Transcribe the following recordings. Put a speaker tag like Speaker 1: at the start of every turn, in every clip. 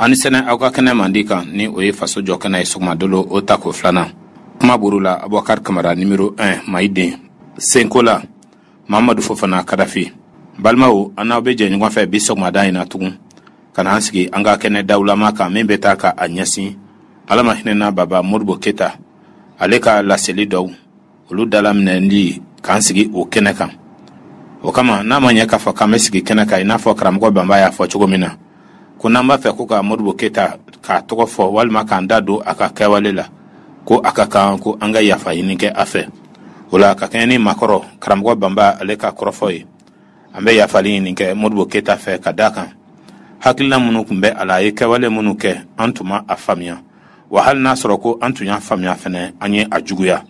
Speaker 1: Ani sɛnɛ aw ka kɛnɛ mandi kan, ni o ye faso jɔ kɛnɛ ye, sɔgɔmadolo o tako filanan. Kuma buru la, Abubakar Kamara, numéro 1 Mayiden senko la, Mamadu Fofana Kadafi. Balimaw, an n'aw bɛ jɛ ɲɔgɔn fɛ bi sɔgɔmada in na tugun ka na an sigi an ka kɛnɛ dawulama kan min bɛ taa ka a ɲɛsin Ala ma hinɛna Baba Modibo Keyita, ale ka laseli dɔw olu dalaminɛli, k'an sigi o kɛnɛ kan. O kama, n'a ma ɲɛ k'a fɔ k'an bɛ sigi kɛnɛ kan, i n'a fɔ karamɔgɔ Banba y'a fɔ cogo min na, ko n'an b'a fɛ ko ka Modibo Keyita k'a tɔgɔ fɔ walima k'an da don a ka kɛwale la, ko a ka kan ko an ka yafa ɲini kɛ a fɛ. O la, ka kɛɲɛ ni makɔrɔ karamɔgɔ Banba ale ka kɔrɔfɔ ye, an bɛ yafali ɲini kɛ Modibo Keyita fɛ, ka d'a kan hakilina minnu tun bɛ a la, a ye kɛwale minnu kɛ, an tun ma a faamuya. Wa hali n'a sɔrɔ ko an tun y'a faamuya fɛnɛ, an ye a juguya.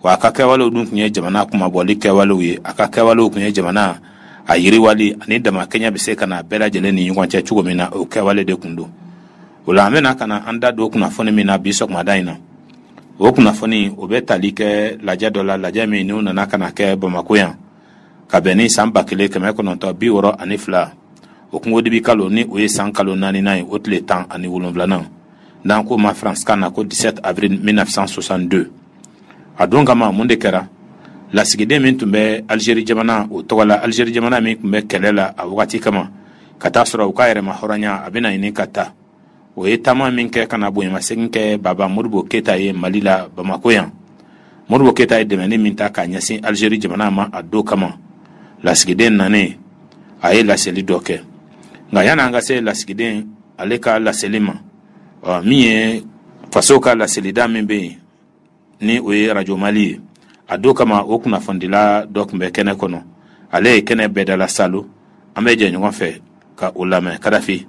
Speaker 1: Wa a ka kɛwalew dun tun ye jamana kumabɔli kɛwalew ye. A ka kɛwalew tun ye jamana a yiriwali ani damakɛɲɛ bɛ se ka na bɛɛ lajɛlen ni ɲɔgɔn cɛ cogo min na, o kɛwale de tun don. O la, an bɛna ka na an da don kunnafoni min na bi sɔgɔmada in na, o kunnafoni o bɛ tali kɛ lajɛ dɔ la, lajɛ min n'u nana ka na kɛ Bamakɔ yan ka bɛn ni san 1962, o kungodibi kalo, ni o ye san kalo naaninan ye, o tile 17nan, n'an ko ma faransikan na ko 17 avril 1962. A don kama, mun de kɛra? Lasigiden min tun bɛ Alizeri jamana o tɔgɔ la, Alizeri jamana min tun bɛ kɛlɛ la a wagati kama ka taa sɔrɔ u ka yɛrɛma hɔrɔnya a bɛna ɲini ka ta, o ye taama min kɛ ka na bonyamasegin kɛ Baba Modibo Keyita ye Mali la, Bamako yan. Modibo Keyita ye dɛmɛni min ta k'a ɲɛsin Alizeri jamana ma a don kama, lasigiden nanen, a ye laseli dɔ kɛ. Nka yanni an ka se lasigiden ale ka laseli ma, min ye faso ka laselida min bɛ yen, ni o ye Radio Mali ye, a don kama o kunnafonidila dɔ tun bɛ kɛnɛ kɔnɔ, ale ye kɛnɛ bɛɛ dala salo. An bɛ jɛ ɲɔgɔn fɛ ka o lamɛn. Kadafi,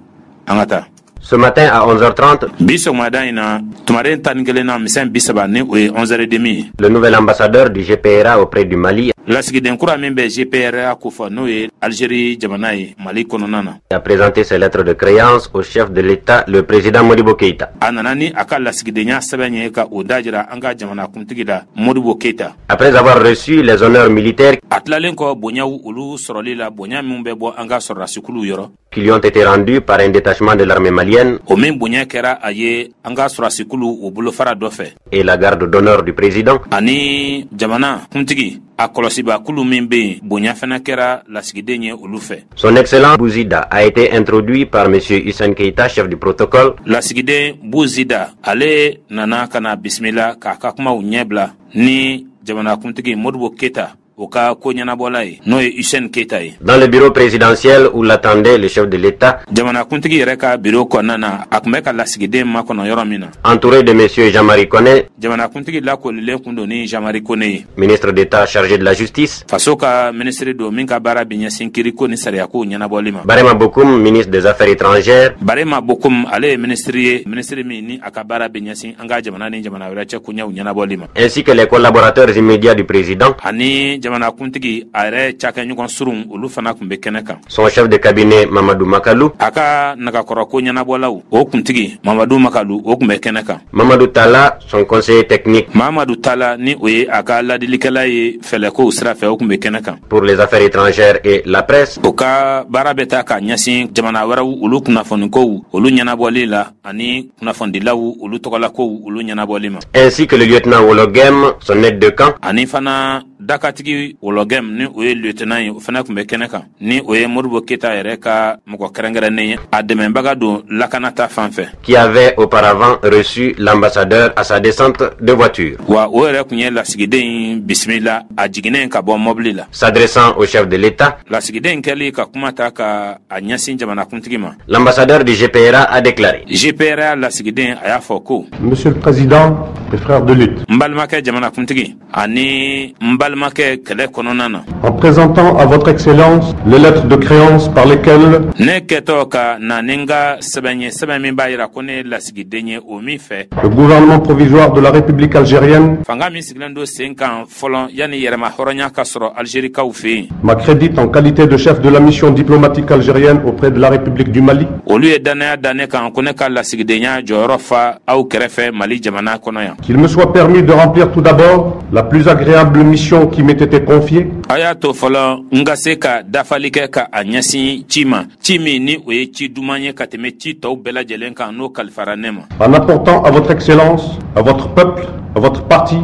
Speaker 1: an ka taa.
Speaker 2: Ce matin à 11h30,
Speaker 1: bi sɔgɔmada in na, tumaren 11 na misɛn 30, ni o ye 11h30 ye,
Speaker 2: le nouvel ambassadeur du GPRA auprès du Mali
Speaker 1: lasigiden kura min bɛ GPRA kofɔ, n'o ye Algérie jamana ye Mali kɔnɔna na,
Speaker 2: a présenté ses lettres de créance au chef de l'État, le président Modibo Keïta.
Speaker 1: A nana ni a ka lasigidenya sɛbɛn ye ka o da jira an ka jamana kuntigi la, Modibo Keïta.
Speaker 2: Après avoir reçu les honneurs militaires
Speaker 1: A tilalen kɔ bonyaw olu sɔrɔli la, bonya min bɛ bɔ an ka sɔrɔdasikuluw yɔrɔ,
Speaker 2: qui lui ont été rendus par un détachement de l'armée malienne
Speaker 1: o min bonya kɛra a ye an ka sɔrɔdasikulu o bolofara dɔ fɛ,
Speaker 2: et la garde d'honneur du président,
Speaker 1: ani jamana kuntigi a kɔlɔsibakulu min bɛ yen, bonya fana kɛra lasigiden ye olu fɛ,
Speaker 2: son Excellence Bouzida a été introduit par M. Hussein Keïta, chef du protocole,
Speaker 1: Lasigiden Buzida, ale nana ka na bisimila k'a ka kumaw ɲɛbila ni jamanakuntigi Modibo Keyita o ka ko ɲɛnabɔla ye, n'o ye Hussein Keyita ye,
Speaker 2: dans le bureau présidentiel où l'attendait le chef de l'État,
Speaker 1: jamanakuntigi yɛrɛ ka biro kɔnɔna na, a tun bɛ ka lasigiden makɔnɔ yɔrɔ min na,
Speaker 2: entouré de M. Jean-Marie Koné,
Speaker 1: jamanakuntigi lakolilen kun don ni Jean-Marie Kone ye,
Speaker 2: ministre d'État chargé de la justice,
Speaker 1: faso ka minisiri don min ka baara bɛ ɲɛsin kiriko ni sariyakow ɲɛnabɔli ma,
Speaker 2: Barema Bokoum, ministre des Affaires étrangères,
Speaker 1: Barema Bokum, ale ye minisiri ye, minisiri min ni a ka baara bɛ ɲɛsin an ka jamana ni jamana wɛrɛ cɛ koɲɛw ɲɛnabɔli ma,
Speaker 2: ainsi que les collaborateurs immédiats du président,
Speaker 1: ani jamanakuntigi a yɛrɛ cakɛɲɔgɔn surun, olu fana tun bɛ kɛnɛ kan,
Speaker 2: son chef de cabinet Mamadou Makalou,
Speaker 1: a ka nagakɔrɔko ɲɛnabɔlaw o kuntigi Mamadu Makalu, o tun bɛ kɛnɛ kan,
Speaker 2: Mamadou Tala, son conseiller technique
Speaker 1: Mamadu Tala, ni o ye a ka ladilikɛla ye fɛlɛkow sira fɛ, o tun bɛ kɛnɛ kan,
Speaker 2: pour les affaires étrangères et la presse,
Speaker 1: o ka baara bɛ taa ka ɲɛsin jamana wɛrɛw olu kunnafonikow olu ɲɛnabɔli la ani kunnafonidilaw olu tɔgɔlakow olu ɲɛnabɔli ma,
Speaker 2: ainsi que le lieutenant Wologem, son aide de camp,
Speaker 1: ani fana dakatigi Wologɛm, ni o ye lieutenant ye, o fana tun bɛ kɛnɛ kan, ni o ye Modibo Keyita yɛrɛ ka mɔgɔ kɛrɛnkɛrɛnnen ye, a dɛmɛbaga don lakana ta fan fɛ,
Speaker 2: qui avait auparavant reçu l'ambassadeur à sa descente de voiture.
Speaker 1: Wa o yɛrɛ tun ye lasigiden in bisimila a jiginnen ka bɔ mɔbili la.
Speaker 2: S'adressant au chef de l'État,
Speaker 1: Lasigiden kɛli ka kuma ta ka a ɲɛsin jamanakuntigi ma,
Speaker 2: l'ambassadeur du GPRA a déclaré:
Speaker 1: GPRA lasigiden, a y'a fɔ ko:
Speaker 3: Monsieur le Président, mes frères de lutte,
Speaker 1: N balimakɛ jamanakuntigi ani n balimakɛ kɛlɛ kɔnɔna na,
Speaker 3: en présentant à votre Excellence les lettres de créance par lesquelles
Speaker 1: ne kɛtɔ ka na ni n ka sɛbɛn ye, sɛbɛn min b'a yira ko ne ye lasigiden ye, o min fɛ
Speaker 3: le gouvernement provisoire de la République algérienne
Speaker 1: fanga min sigilen don sen kan fɔlɔ yanni yɛrɛma hɔrɔnya ka sɔrɔ Alizerikaw fɛ yen,
Speaker 3: m'accrédite en qualité de chef de la mission diplomatique algérienne auprès de la République du Mali,
Speaker 1: olu ye dannaya da ne kan ko ne ka lasigidenya jɔyɔrɔ fa aw kɛrɛfɛ Mali jamana kɔnɔ yan,
Speaker 3: qu'il me soit permis de remplir tout d'abord la plus agréable mission mission qui m'ait été confiée.
Speaker 1: A y'a to fɔlɔ n ka se ka dafali kɛ ka a ɲɛsin ci ma, ci min ni o ye ci duman ye ka tɛmɛ ci tɔw bɛɛ lajɛlen kan, n'o kalifara ne ma.
Speaker 3: En apportant à votre Excellence, à votre peuple, à votre parti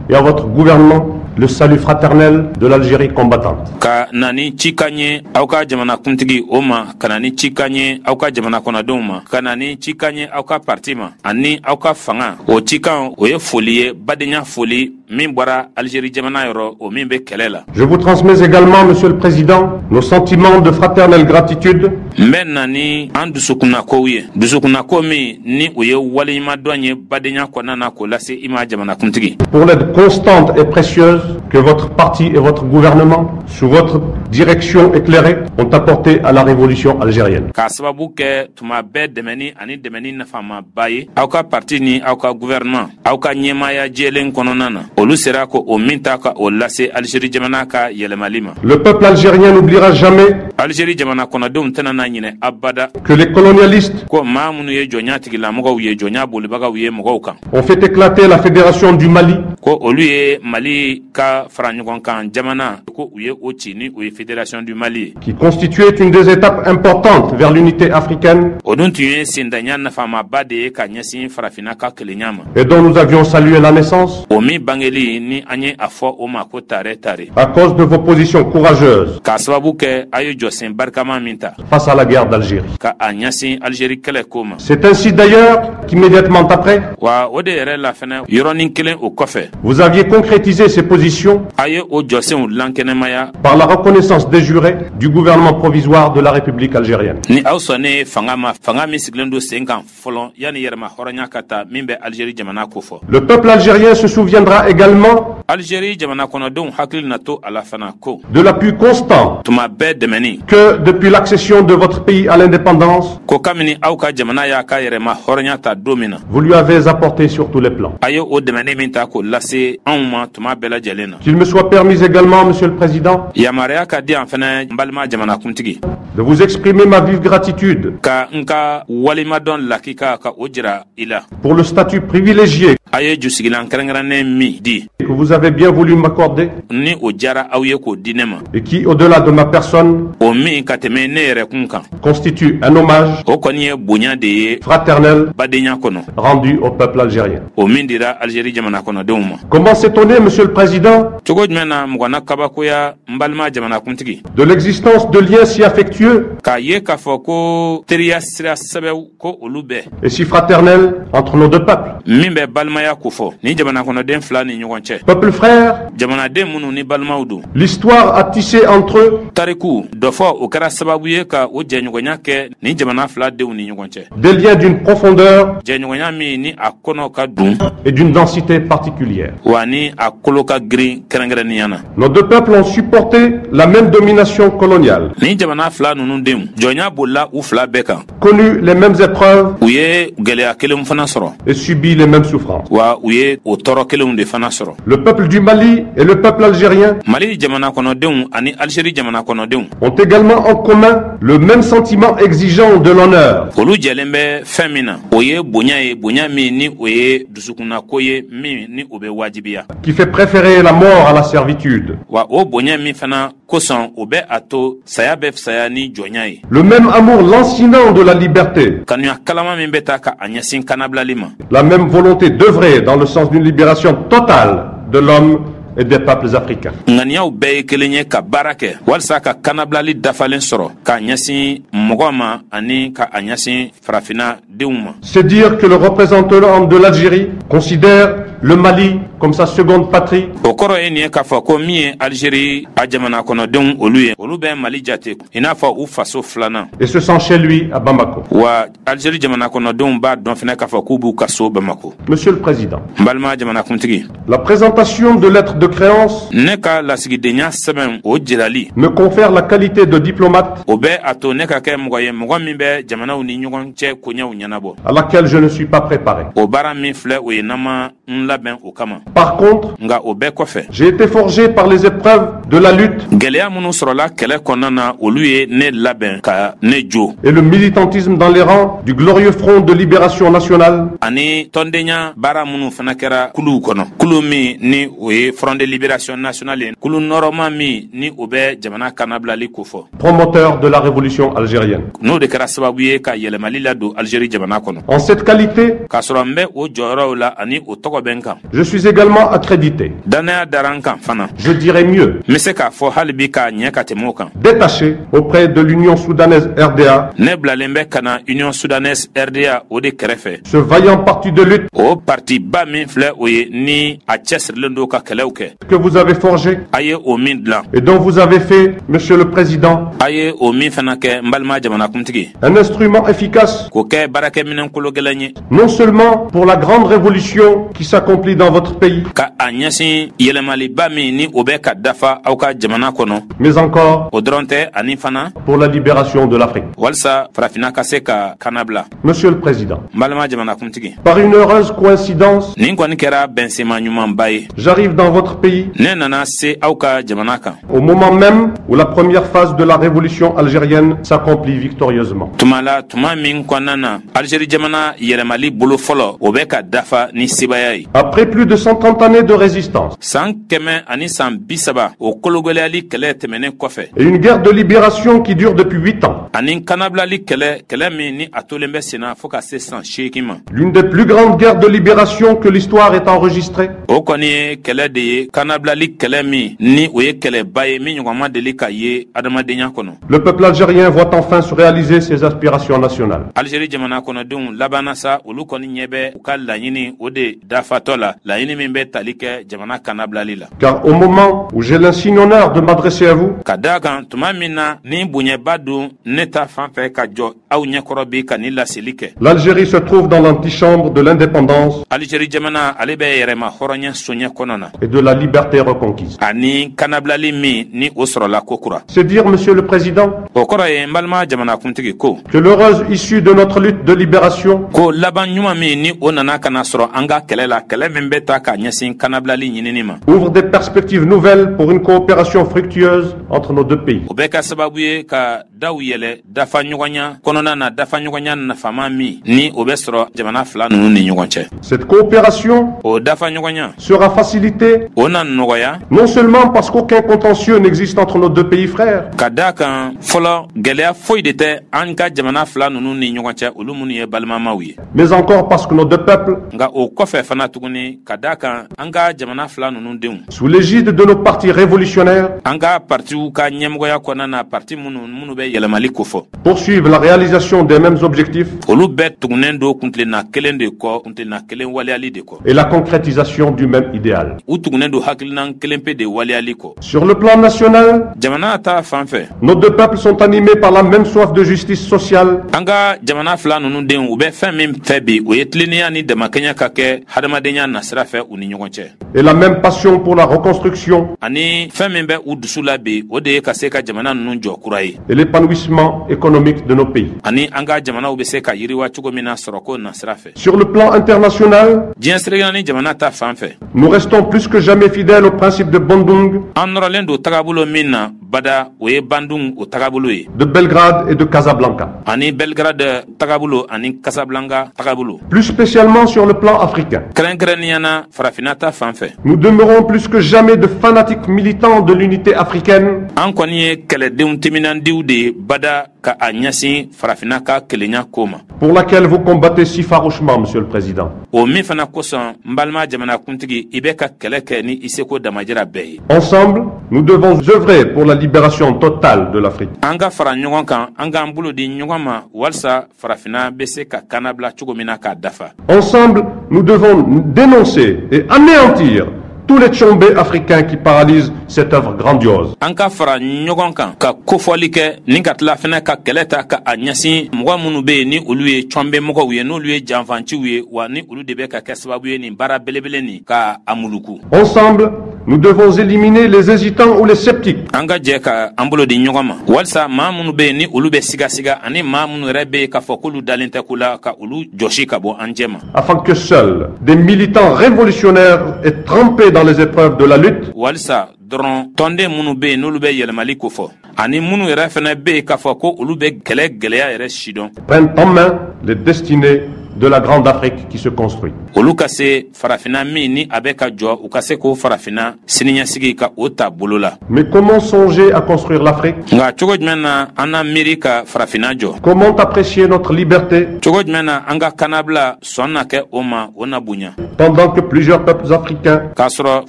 Speaker 3: et à votre gouvernement le salut fraternel de l'Algérie combattante.
Speaker 1: Ka na ni cikan ye aw ka jamana kuntigi o ma, ka na ni cikan ye aw ka jamana kɔnɔdenw ma, ka na ni cikan ye aw ka parti ma ani aw ka fanga, o cikan o ye foli ye, badenya foli min bɔra Algérie jamana yɔrɔ, o min bɛ kɛlɛ la.
Speaker 3: Je vous transmets également, Monsieur le Président, nos sentiments de fraternelle gratitude
Speaker 1: N bɛ na ni an dusukunnakow ye, dusukunnako min ni o ye waleɲumandɔn ye badenya kɔnɔna na, k'o lase i ma, jamanakuntigi,
Speaker 3: pour l'aide constante et précieuse que votre parti et votre gouvernement, sous votre direction éclairée, ont apportée à la révolution algérienne.
Speaker 1: K'a sababu kɛ tuma bɛɛ dɛmɛni ani dɛmɛni nafamaba ye aw ka parti ni aw ka gouvernement, aw ka ɲɛmaaya jɛlen kɔnɔna na, olu sera ko o min ta ka o lase Alizeri jamana ka yɛlɛmali ma.
Speaker 3: Le peuple algérien n'oubliera jamais
Speaker 1: Alizeri jamana kɔnɔdenw tɛna na ɲinɛ abada
Speaker 3: que les colonialistes
Speaker 1: ko maa minnu ye jɔnya tigilamɔgɔw ye, jɔnya bolibagaw ye mɔgɔw kan,
Speaker 3: ont fait éclater la fédération du Mali
Speaker 1: ko olu ye Mali ka fara ɲɔgɔn kan jamana, ko u ye o ci, ni o ye Fédération du Mali ye,
Speaker 3: qui constituait une des étapes importantes vers l'unité africaine
Speaker 1: o dun tun ye sendanya nafamaba de ye ka ɲɛsin Farafinna ka kelenya ma,
Speaker 3: et dont nous avions salué la naissance
Speaker 1: o min bangeli ni an ye a fɔ o ma ko tare tare,
Speaker 3: à cause de vos positions courageuses
Speaker 1: k'a sababu kɛ a ye jɔsen barikama min ta
Speaker 3: face à la guerre d'Algérie.
Speaker 1: ka a ɲɛsin Algérie kɛlɛ ko ma.
Speaker 3: C'est ainsi d'ailleurs qu'immédiatement après,
Speaker 1: Wa o de yɛrɛ la fɛnɛ, yɔrɔnin kelen o kɔfɛ,
Speaker 3: vous aviez concrétisé ces positions
Speaker 1: a ye o jɔsenw lankɛnɛmaya
Speaker 3: par la reconnaissance de jure du gouvernement provisoire de la République algérienne.
Speaker 1: ni aw sɔnnen fanga ma, fanga min sigilen don sen kan fɔlɔ yanni yɛrɛma hɔrɔnya ka ta, min bɛ Algérie jamana ko fɔ.
Speaker 3: Le peuple algérien se souviendra également
Speaker 1: Algérie jamana kɔnɔdenw hakili na to a la fana ko
Speaker 3: de l'appui constant
Speaker 1: tuma bɛɛ dɛmɛni
Speaker 3: que, depuis l'accession de votre pays à l'indépendance,
Speaker 1: ko kabini aw ka jamana y'a ka yɛrɛma hɔrɔnya ta don min na,
Speaker 3: vous lui avez apporté sur tous les plans.
Speaker 1: a ye o dɛmɛni min ta k'o lase anw ma tuma bɛɛ lajɛlen na.
Speaker 3: Qu'il me soit permis également, Monsieur le Président,
Speaker 1: Yamaruya ka di yan fɛnɛ, n balima jamanakuntigi,
Speaker 3: de vous exprimer ma vive gratitude
Speaker 1: ka n ka walimadɔn lakika ka o jira i la
Speaker 3: pour le statut privilégié
Speaker 1: a ye jusigilan kɛrɛnkɛrɛnnen min di
Speaker 3: que vous avez bien voulu m'accorder
Speaker 1: ni o diyara aw ye k'o di ne ma,
Speaker 3: et qui, au-delà de ma personne,
Speaker 1: o min ka tɛmɛ ne yɛrɛ kun kan,
Speaker 3: constitue un hommage
Speaker 1: o kɔni ye bonya de ye
Speaker 3: fraternel
Speaker 1: badenya kɔnɔ
Speaker 3: rendu au peuple algérien.
Speaker 1: o min dira Algérie jamana kɔnɔdenw ma.
Speaker 3: Comment s'étonner, Monsieur le Président,
Speaker 1: Cogo jumɛn na mɔgɔ na kabakoya, n balima jamanakuntigi,
Speaker 3: de l'existence de liens si affectueux
Speaker 1: k'a ye k'a fɔ ko teriya sira sɛbɛw ko olu bɛɛ
Speaker 3: et si fraternels entre nos deux peuples?
Speaker 1: min bɛ balimaya kofɔ ni jamana kɔnɔden fila ni ɲɔgɔn cɛ.
Speaker 3: Peuple frère,
Speaker 1: Jamanaden minnu ni balimaw don,
Speaker 3: l'histoire a tissé entre eux
Speaker 1: tariku dɔ fɔ o kɛra sababu ye ka o jɛɲɔgɔnya kɛ ni jamana fila denw ni ɲɔgɔn cɛ,
Speaker 3: des liens d'une profondeur
Speaker 1: jɛɲɔgɔnya min ni a kɔnɔ ka dun
Speaker 3: et d'une densité particulière.
Speaker 1: wa ni a kolo ka girin kɛrɛnkɛrɛnnenya na.
Speaker 3: Nos deux peuples ont supporté la même domination coloniale,
Speaker 1: Ni jamana fila ninnu denw, jɔnya bolila u fila bɛɛ kan,
Speaker 3: connu les mêmes épreuves
Speaker 1: u ye gwɛlɛya kelenw fana sɔrɔ,
Speaker 3: et subi les mêmes souffrances.
Speaker 1: wa u ye o tɔɔrɔ kelenw de fana sɔrɔ.
Speaker 3: Le peuple du Mali et le peuple algérien
Speaker 1: Mali jamana kɔnɔdenw ani Algérie jamana kɔnɔdenw
Speaker 3: ont également en commun le même sentiment exigeant de l'honneur,
Speaker 1: olu jɛlen bɛ fɛn min na, o ye bonya ye, bonya min ni o ye dusukunnako ye, min ni o bɛ wajibiya,
Speaker 3: qui fait préférer la mort à la servitude,
Speaker 1: wa o bonya min fana kosɔn o bɛ a to saya bɛ fisaya ni jɔnya ye,
Speaker 3: le même amour lancinant de la liberté,
Speaker 1: kanuya kalama min bɛ taa ka a ɲɛsin kanabilali ma,
Speaker 3: la même volonté d'œuvrer dans le sens d'une libération totale de l'homme et des peuples africains.
Speaker 1: Ŋaniyaw bɛɛ ye kelen ye ka baara kɛ walisa ka kanabilali dafalen sɔrɔ k'a ɲɛsin mɔgɔ ma ani ka a ɲɛsin Farafinna denw ma.
Speaker 3: C'est dire que le représentant de l'Algérie considère le Mali comme sa seconde patrie
Speaker 1: O kɔrɔ ye nin ye k'a fɔ ko min ye Alizeri a jamana kɔnɔdenw olu ye, olu bɛ Mali jate i n'a fɔ u faso filanan,
Speaker 3: et se sent chez lui à Bamako.
Speaker 1: wa Alizeri jamana kɔnɔdenw b'a dɔn fɛnɛ k'a fɔ k'u b'u ka so Bamako.
Speaker 3: Monsieur le Président,
Speaker 1: N balima jamanakuntigi,
Speaker 3: la présentation de lettres de créance
Speaker 1: ne ka lasigidenya sɛbɛn o jirali
Speaker 3: me confère la qualité de diplomate
Speaker 1: o bɛ a to ne ka kɛ mɔgɔ ye, mɔgɔ min bɛ jamanaw ni ɲɔgɔn cɛ koɲɛw ɲɛnabɔ,
Speaker 3: à laquelle je ne suis pas préparé.
Speaker 1: O baara min filɛ, o ye nama n labɛn o kama.
Speaker 3: Par contre,
Speaker 1: nka o bɛɛ kɔfɛ,
Speaker 3: j'ai été forgé par les épreuves de la lutte
Speaker 1: gɛlɛya minnu sɔrɔla kɛlɛ kɔnɔna na, olu ye ne labɛn ka ne jo
Speaker 3: et le militantisme dans les rangs du glorieux Front de libération nationale
Speaker 1: ani tɔndenya baara minnu fana kɛra kuluw kɔnɔ, kulu min ni o ye Front de libération nationale ye, kulu nɔrɔma min ni o bɛ jamana kanabilali kofɔ,
Speaker 3: promoteur de la révolution algérienne.
Speaker 1: N'o de kɛra sababu ye ka yɛlɛmali ladon Algérie jamana kɔnɔ.
Speaker 3: En cette qualité,
Speaker 1: k'a sɔrɔ n bɛ o jɔyɔrɔw la ani o tɔgɔ bɛ n kan,
Speaker 3: je suis également accrédité.
Speaker 1: Dannaya dara n kan fana.
Speaker 3: Je dirais mieux,
Speaker 1: n bɛ se k'a fɔ hali bi k'a ɲɛ ka tɛmɛ o kan,
Speaker 3: détaché auprès de l'Union soudanaise RDA,
Speaker 1: ne bilalen bɛ ka na Union soudanaise RDA o de kɛrɛfɛ,
Speaker 3: ce vaillant parti de lutte
Speaker 1: o partiba min filɛ o ye ni a cɛsirilen don ka kɛlɛw kɛ,
Speaker 3: que vous avez forgé
Speaker 1: a ye o min dilan,
Speaker 3: et dont vous avez fait, Monsieur le Président,
Speaker 1: a ye o min fana kɛ, n balima jamanakuntigi,
Speaker 3: un instrument efficace
Speaker 1: k'o kɛ baarakɛminɛn kolo gɛlɛn ye,
Speaker 3: non seulement pour la grande révolution qui s'accomplit dans votre pays,
Speaker 1: ka a ɲɛsin yɛlɛmaliba min ni o bɛ ka dafa aw ka jamana kɔnɔ,
Speaker 3: mais encore
Speaker 1: o dɔrɔn tɛ, ani fana
Speaker 3: pour la libération de l'Afrique.
Speaker 1: walisa farafinna ka se ka kanabila.
Speaker 3: Monsieur le Président,
Speaker 1: n balima jamanakuntigi,
Speaker 3: par une heureuse coïncidence,
Speaker 1: nin kɔni kɛra bɛnsenma ɲumanba ye,
Speaker 3: j'arrive dans votre pays
Speaker 1: ne nana se aw ka jamana kan
Speaker 3: au moment même où la première phase de la révolution algérienne s'accomplit victorieusement.
Speaker 1: Tuma la, tuma min kɔnɔna na Algérie jamana yɛlɛmali bolo fɔlɔ, o bɛ ka dafa ni sebaya ye.
Speaker 3: Après plus de 130 années de résistance
Speaker 1: San 130 o kologɛlɛyali kɛlɛ tɛmɛnen kɔfɛ,
Speaker 3: et une guerre de libération qui dure depuis 8 ans,
Speaker 1: ani kanabilali kɛlɛ, kɛlɛ min ni a tolen bɛ senna fɔɔ ka se san 8 ma,
Speaker 3: l'une des plus grandes guerres de libération que l'histoire ait enregistrée,
Speaker 1: o kɔni ye kɛlɛ de ye, kanabilali kɛlɛ min ni o ye kɛlɛba ye min ɲɔgɔn ma deli ka ye adamadenya kɔnɔ,
Speaker 3: le peuple algérien voit enfin se réaliser ses aspirations nationales.
Speaker 1: Algérie jamana kɔnɔdenw labanna sa, olu kɔni ɲɛ bɛ u ka laɲini o de dafatɔ la, laɲini min bɛ tali kɛ jamana kanabilali la.
Speaker 3: Car au moment où j'ai l'insigne honneur de m'adresser à vous,
Speaker 1: Ka daa kan, tuma min na ni bonyɛba don ne ta fan fɛ ka jɔ aw ɲɛkɔrɔ bi ka ni laseli kɛ,
Speaker 3: l'Algérie se trouve dans l'antichambre de l'indépendance
Speaker 1: Algérie jamana ale bɛ yɛrɛma hɔrɔnya soɲɛ kɔnɔ na
Speaker 3: et de la liberté reconquise.
Speaker 1: ani kanabilali min ni o sɔrɔla kokura.
Speaker 3: C'est dire, Monsieur le Président,
Speaker 1: O kɔrɔ ye, n balima jamanakuntigi, ko
Speaker 3: que l'heureuse issue de notre lutte de libération
Speaker 1: ko laban ɲuman min ni o nana ka na sɔrɔ an ka kɛlɛ la, kɛlɛ min bɛ ta ka ɲɛsin kanabilali ɲinini ma,
Speaker 3: ouvre des perspectives nouvelles pour une coopération fructueuse entre nos deux pays.
Speaker 1: O bɛ kɛ sababu ye ka daw yɛlɛ dafa ɲɔgɔnya kɔnɔna na, dafa ɲɔgɔnya nafama min ni o bɛ sɔrɔ jamana fila ninnu ni ɲɔgɔn cɛ.
Speaker 3: Cette coopération
Speaker 1: O dafa ɲɔgɔnya
Speaker 3: sera facilitée
Speaker 1: o na nɔgɔya
Speaker 3: non seulement parce qu'aucun contentieux n'existe entre nos deux pays frères,
Speaker 1: ka daa kan fɔlɔ, gɛlɛya foyi de tɛ an ka jamana fila ninnu ni ɲɔgɔn cɛ, olu minnu ye balimamaw ye,
Speaker 3: mais encore parce que nos deux peuples,
Speaker 1: nka o kɔfɛ fana tuguni, ka daa kan an ka jamana fila ninnu denw,
Speaker 3: sous l'égide de nos partis révolutionnaires,
Speaker 1: an ka partiw ka ɲɛmɔgɔya kɔnɔna na, parti minnu bɛ yɛlɛmali kofɔ,
Speaker 3: poursuivent la réalisation des mêmes objectifs
Speaker 1: olu bɛɛ tugunnen don kuntilenna kelen de kɔ, kuntilenna kelen waleyali de kɔ
Speaker 3: et la concrétisation du même idéal.
Speaker 1: U tugunnen don hakilinan kelen pe de waleyali kɔ.
Speaker 3: Sur le plan national,
Speaker 1: Jamana ta fan fɛ,
Speaker 3: nos deux peuples sont animés par la même soif de justice sociale
Speaker 1: an ka jamana fila ninnu denw, u bɛ fɛn min fɛ bi, o ye tilennenya ni damakɛɲɛ ka kɛ hadamadenya nasira fɛ u ni ɲɔgɔn cɛ,
Speaker 3: et la même passion pour la reconstruction
Speaker 1: ani fɛn min bɛ u dusu la bi, o de ye ka se ka jamana ninnu jɔ kura ye
Speaker 3: et l'épanouissement économique de nos pays.
Speaker 1: ani an ka jamanaw bɛ se ka yiriwa cogo min na sɔrɔko nasira fɛ.
Speaker 3: Sur le plan international,
Speaker 1: Diɲɛ seleke ni jamana ta fan fɛ,
Speaker 3: nous restons plus que jamais fidèles au principe de Bandung,
Speaker 1: an nɔrɔlen don tagabolo min na bada, o ye Bandung o tagabolo ye,
Speaker 3: de Belgrade et de Casablanca.
Speaker 1: ani Belgrade tagabolo ani Casablanca tagabolo.
Speaker 3: Plus spécialement sur le plan africain,
Speaker 1: Kɛrɛnkɛrɛnnenya na farafinna ta fan fɛ,
Speaker 3: nous demeurons plus que jamais de fanatiques militants de l'unité africaine
Speaker 1: an kɔni ye kɛlɛdenw timinandiw de ye bada ka a ɲɛsin farafinna ka kelenya ko ma,
Speaker 3: pour laquelle vous combattez si farouchement, Monsieur le Président.
Speaker 1: o min fana kosɔn, n balima jamanakuntigi, i bɛ ka kɛlɛ kɛ ni i seko damajira bɛɛ ye.
Speaker 3: Ensemble, nous devons œuvrer pour la libération totale de l'Afrique.
Speaker 1: An ka fara ɲɔgɔn kan, an k'an bolo di ɲɔgɔn ma walisa farafinna bɛ se ka kannabila cogo min na k'a dafa.
Speaker 3: Ensemble, nous devons dénoncer et anéantir tous les tchombe africains qui paralysent cette œuvre grandiose.
Speaker 1: An ka fara ɲɔgɔn kan ka kofɔli kɛ ni ka tila fɛnɛ ka kɛlɛ ta ka a ɲɛsin mɔgɔ minnu be yen ni olu ye cɔnbɛ mɔgɔw ye, n'olu ye janfanciw ye, wa ni olu de bɛ ka kɛ sababu ye nin baara belebele nin ka a muluku.
Speaker 3: Ensemble, Nous devons éliminer les hésitants ou les sceptiques.
Speaker 1: An ka jɛ ka an bolo di ɲɔgɔn ma walisa maa minnu bɛ yen ni olu bɛ sigasiga, ani maa minnu yɛrɛ bɛ yen k'a fɔ k'olu dalen tɛ ko la, ka olu jɔsi ka bɔ an cɛ ma.
Speaker 3: Afin que seuls des militants révolutionnaires et trempés dans les épreuves de la lutte
Speaker 1: Walisa dɔrɔn tɔnden minnu bɛ yen n'olu bɛ yɛlɛmali kofɔ, ani minnu yɛrɛ fana bɛ yen k'a fɔ ko olu bɛ kɛlɛ gɛlɛya yɛrɛ sidɔn,
Speaker 3: prennent en main les destinées de la grande Afrique qui se construit.
Speaker 1: olu ka se Farafinna min ni a bɛ ka jɔ, u ka se k'o Farafinna siniɲɛsigi ka o ta bolo la.
Speaker 3: Mais comment songer à construire l'Afrique?
Speaker 1: Nka cogo jumɛn na an na miiri ka Farafinna jɔ?
Speaker 3: Comment apprécier notre liberté
Speaker 1: Cogo jumɛn na an ka kannabila sɔn na kɛ o ma, o na bonya,
Speaker 3: pendant que plusieurs peuples africains
Speaker 1: k'a sɔrɔ